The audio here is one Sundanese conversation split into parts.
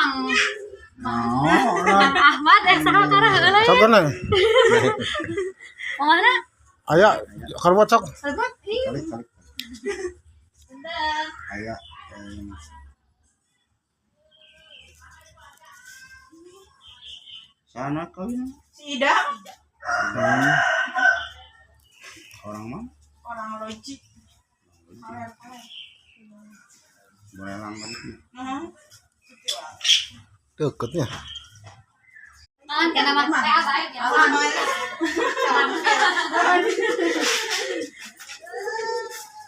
Mang Oh, Mang Ahmad saha karah heula ya. Sok na. Mau mana? Aya kalebet sok. Kalebet. Ih. Balik, balik. Bentar. Aya sana kawin. Si Ida. Orang mana? Orang loji. Bolelang kan. Heeh. Deketnya. Man, karena mas saya baik ya.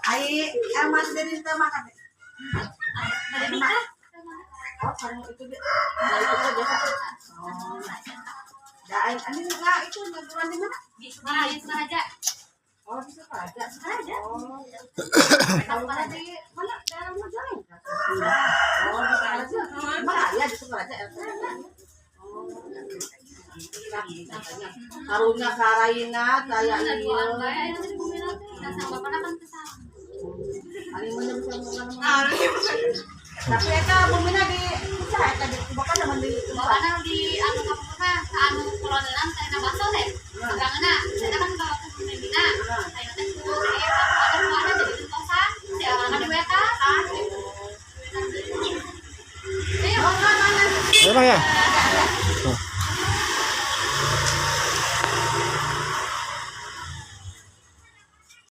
Ai, mas dari kita makan. Ada nikah. Oh, kamu itu dia. Oh. Dah, ini enggak itu nyeburan di mana? Di Sukaraja, Sukaraja. Oh, di Sukaraja. Sukaraja. Oh. Kalau di mana? Daerah Majalengka. Oh, di Sukaraja. Mana ya di Sukaraja? Oh. Karunya Karaina, saya Ada iya. dua bae, nanti di bumi nanti. Dan sama bapakna kan kesal. Ani mana bisa ngomong. Tapi eta bumina di saha eta di bapak nama di Bapakna di anu kapungkurna, ka anu kulonenan karena bakso teh. Seberangeuna, saya kan bawa ke Bumina. Saya teh kudu eta kuada jadi gentosan, si awalna di WK. Ayo, Ayo Mang ya.